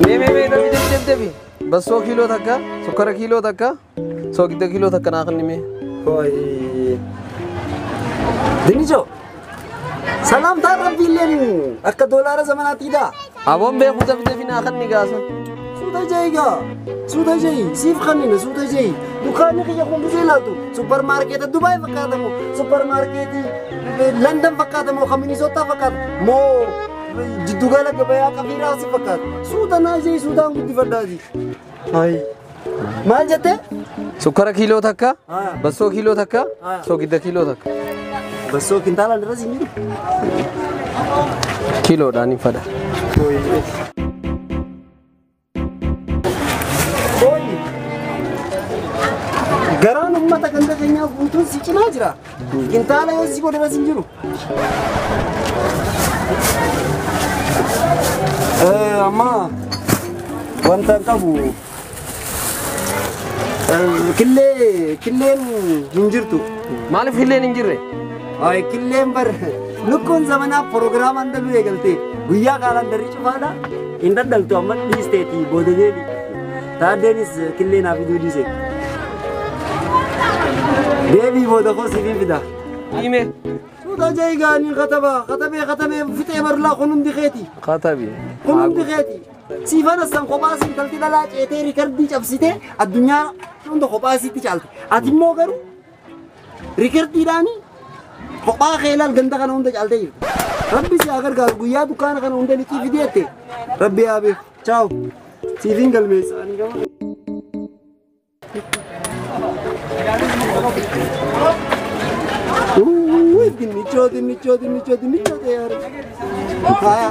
Mee mee mee dafi dafi dafi dafi. Bassoo kiiloo takka, sukkara kiiloo takka, soogidda kiiloo takka naa kenni mee. Dinnichoo. Salaamtaan rabbiilleen akka doolaara zamanaatiidha. Aboon beeku dafi dafi naa kenni gaasa. Suuta ja'igaa. Suuta ja'i. Siif kennina suuta ja'i. Dukkaanni kiyya kun gisee laatu. Supparmaarkeeta Dubaay fakkaatamoo? Supparmaarkeetii London fakkaatamoo? Kan Minisootaa fakkaata? Moo jiddugala gabayaa qabiiraa si fakkaata? Suuta naa ja'i suutaan guddifadhaati. Hayi. Maal jettee? Sukkara kiiloo takka, bassoo kiiloo takka, soogidda kiiloo takka. Bassoo kintaalaan irras hin jiru. Kiiloodhaan hin fada. Garaan uummata ganda keenyaa guutuun si cinaa jira. Kintaala yoo si godhe irras hin jiru. Amma wanta hin qabu. Killeen hin jirtu. Maaliif killeen hin jirre? Ay killeen bar lukkuun zamanaa proogiraamaan daluu eegalte guyyaa kaalandarrii cufaadha. Hin daddaltu amma dhiisteeti booda deebi. Taaddeenis killee naaf fiduu dhiise. Deebii booda koo siif hin fida. Hime. Suuta ja'igaanii katabaa katabee katabee fixee barlaa kun hundi keeti. Katabi. Kun hundi keeti. Siifan assan kophaa siin talti dhalaa ceetee riikardii cabsitee addunyaa hunda kophaa isiitti caalte. Ati immoo garuu riikardiidhaanii kophaa kee ilaal ganda kana hunda caaltee jirta. Rabbi si haa gargaaru guyyaa dukkaana kana hunda liqii fideette. Rabbi haa beeku. Chaaw. Siif hin galmeessa. Ani gama. Uy, dinnichoo dinnichoo dinnichoo dinnichoo ta'e yaara. Haya.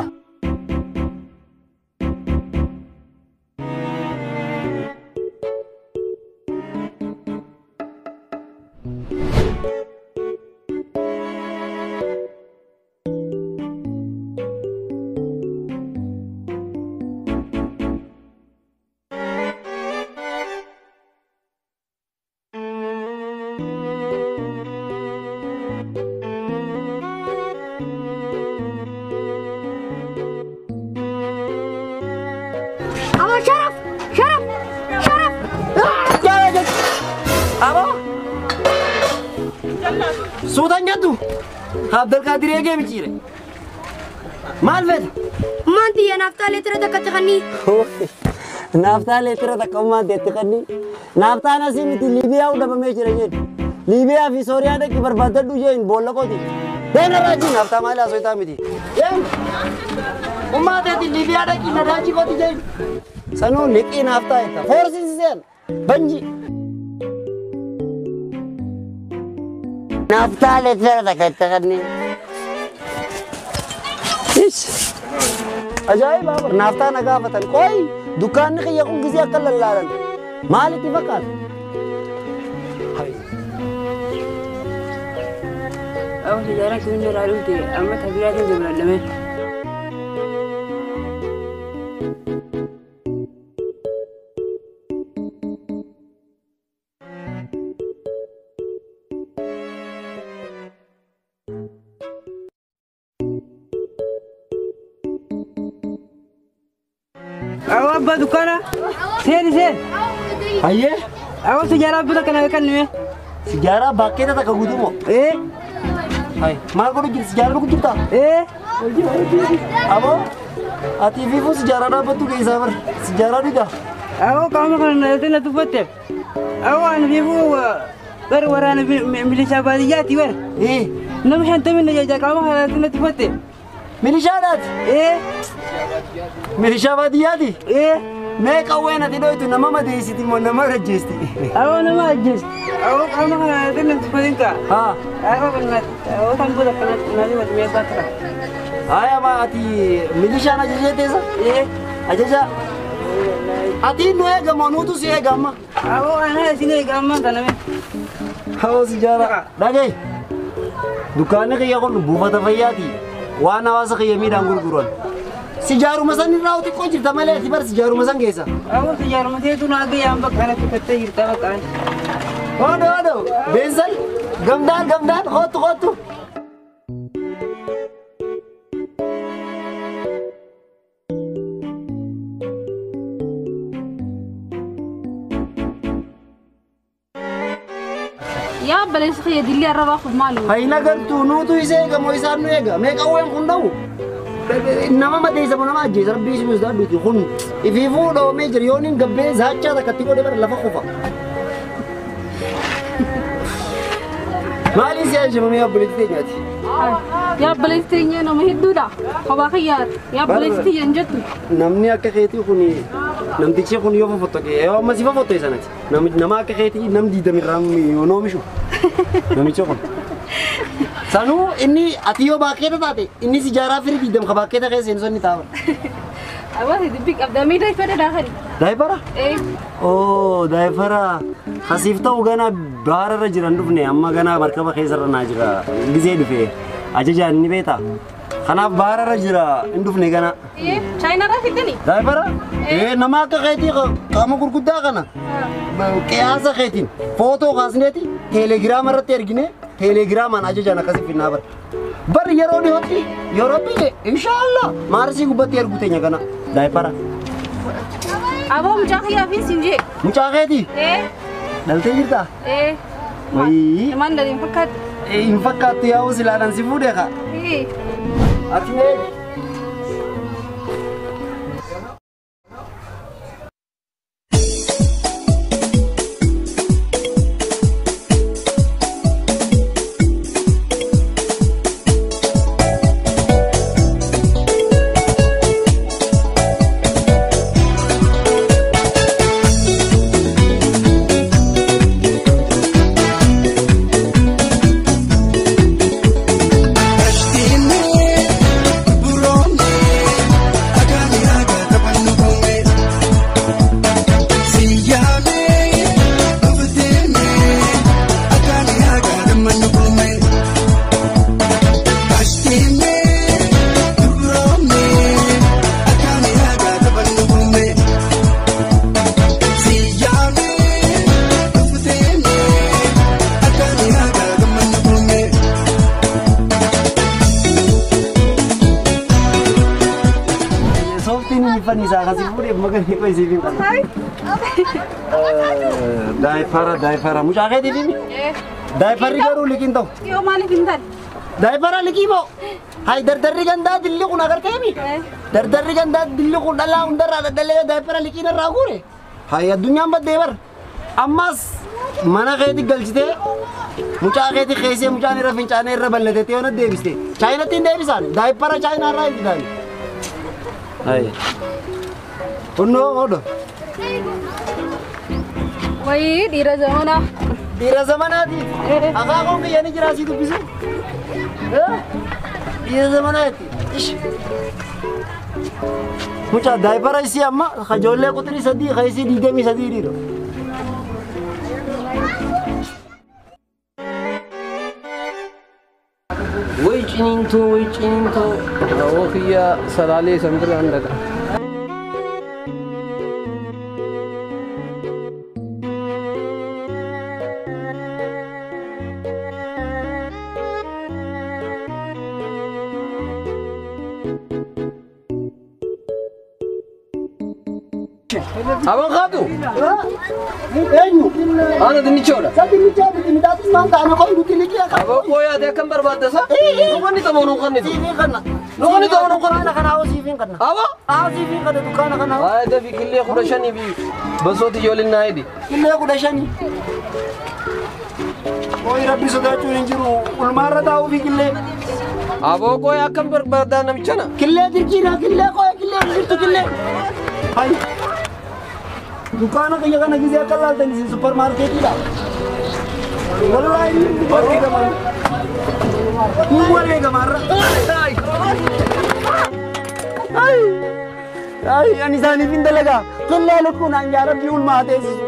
Ama Sharaf! Sharaf! Sharaf! Abo! Suutaan jettu? Abdulqaadir eegee miciire. Maal feeta? Maanti yaa naaftaa leetira takkatti kannii? Naaftaa leetira takka ummaan teetti kannii. Naaftaan asii miti Liibiyaa dhabamee jira jeen. Liibiyaa fi Sooriyaa dhaqi barbaadadhu jeen boolla qooti. Deemna raajii naaftaa maali haasoo miti. Deem! Ummaa teetti Liibiyaa dhaqi nadaajii qooti jeen. Sanuu liqii naaftaa jetta. Foorsiisiseen banji. Naaftaa leetira takkatti kannii. Ajaa'iba bar naaftaa na gaafatan qoy dukkaanni kiyya kun gisee akka lallaalan maalitti fakkaata? Awo sijaara kun irraa dhufte amma tabiraatiin dabaladhame. Awo abbaa dukkaana seeni seen. Hayyee Awo sijaara abbaa takka naa kennime. sijaaraa baakkeeta takka guutuu moo? Ee Hay maal godhu jirti sijaaraa dhugu jirtaa? ee Aboo ati fiifuu sijaaraa dhaabbattu keessaa bar sijaaraa dhugaa. Awo qaama kana na na tuffatte. Awo ani fiifuu bar waraana milishaa baadiyyaati bar. Ee Nama shantamii na jaja qaama kana na tuffatte. milishaadhaati Ee milishaa baadiyyaati. ee Mee qawween ati dhoytu nama madeessiti moo nama rajjeesti? Awo nama ajjeesti. Awo qaama kana na tuffatin kaa. Haa. Awo kana awo tamboo takka na na mee baatara. Haya ma ati milishaan ajajee teessa? Ee Ajaja. Ati nu eegamoo nuutu si eega amma? Awo ana isin eega ammaan tana mee. Hawwa sijaaraa. Dhaga'i. Dukkaanni kiyya kun buufata fayyaati. Waan hawaasa kiyya miidhaan gurguran. Sijaaruma san irraa xiqqoo jirta malee ati bar sijaaruma san keessa. Awo sijaaruma teetu naa gayyaan bakka kanatti uffattee jirta bakka ani. Odo odo. Beensal. Gamdaan gamdaan kootu kootu. Yaa obboleessa kiyya dillee arrabaa kun maali? Hayna gartuu nuutu isa eega moo isaan nu eega? Mee qawween kun dha'u? Nama madeessa moo nama ajjeesa? Rabbii isin sodaadhuuti kun ifiifuu dhoomee jira yoon hin gabbee zaachaa takkatti godhe bara lafa kufa. Maaliin si ajjabamee obboleettii teenyaati? Yaa obboleettii teenya nama hedduudha. Kophaa kiyyaati. Yaa obboleettii tiyya hin jettu. Namni akka keetii kun namtichi kun yoo fofottokee yoo amma si fofottoe sanati nama akka keetii nam diidamirraa yoo oomishu namichi kun. Sanuu inni ati yoo baakkeeta taate inni si jaaraa firii diidam ka baakkeeta keessa hin sonni taa'u. Abaati dubbii qabda mee daayifara daakari? Daayifara? Ee. Oo daayifara hasiif ta'u gana baararra jiran dhufne amma gana markaba keessarra naa jira gizee dhufe ajajaan ni beeta. Kanaaf baararra jira hin dhufne gana. Ee chaayinaarraa fiddani? Daayifara? Ee nama akka keetii qaama gurguddaa kana qiyaasa keetiin footoo kaasneeti teelegiraama irratti ergine teelegiraamaan ajajaan akkasii finnaa bara. Bar yeroo dhiyootti yeroo biyye inshaallah maarsii gubbatti ergu teenya kana daayifara. Aboo mucaa kiyyaa fi siin jee. Mucaa keetii? Ee. Dhaltee jirtaa? Ee. Wayii. Namaan dhalii hin fakkaattu. Hin fakkaattu yaa'u silaalaan si fuudhee kaa. Ee. Ati mee. Daayifara daayifara mucaa keetii fi daayifarri garuu liqiin ta'u. Yoo maaliif hin taane? Daayifara liqii moo? Hay dardarri gandaa dilli kun agarteemi? Dardarri gandaa dilli kun dhalaa hundarraa dhadhalee daayifara liqiin irraa guure. Hay addunyaan baddee bar. Ammas mana keetii galchitee mucaa keetii keessee mucaan irra fincaanee irra bal'atee yoo na deebiste. Chaayinatti hin deebisaan daayifara chaayinaa irraa hin fidaan. Hay. Kunnoo odo. Wayii dhiira zamanaa. Dhiira zamanaati. Akaakuun kiyya ni jira asii dubbisu. Dhiira zamanaati. Mucaa daayifara isii amma ijoollee quxirii 3 ka isii 23 dhiira. Way ciniintoo way ciniintoo awoo kiyya salaalee san bira hin dhaqa. Abang khatu. Eenyu? Ana dinnichoodha. Sa dinnichaa miti midhaatis maan ta'an qoy nuti liqii akka. Aboo qoyaa ta'e akkam barbaadda sa? Nuqanni ta'uu nuqanni ta'u. Siifiin kanna. Nuqanni ta'uu nuqanni. Dukkaana kana hoo siifiin kanna. Aboo? Haa siifiin kanna dukkaana kana hoo. Haa dafi killee 15 fi basooti ijoolleen naa hidhi. Killee 15. Qoy rabbi sodaachuun hin jiru ulmaarra taa'uu fi killee. Aboo qoyaa akkam barbaaddaa namichana? Killee dirqiidha killee qoya killee jirtu killee. Hay. Dukkaana kiyya kana gisee akka laaltan isin supparmaarkeetiidha. Wallaahi hin wareegama har'a. Ay, ani isaaniif hin dalagaa. Killee lukkuun an yaa rabbi ulmaa teessisu.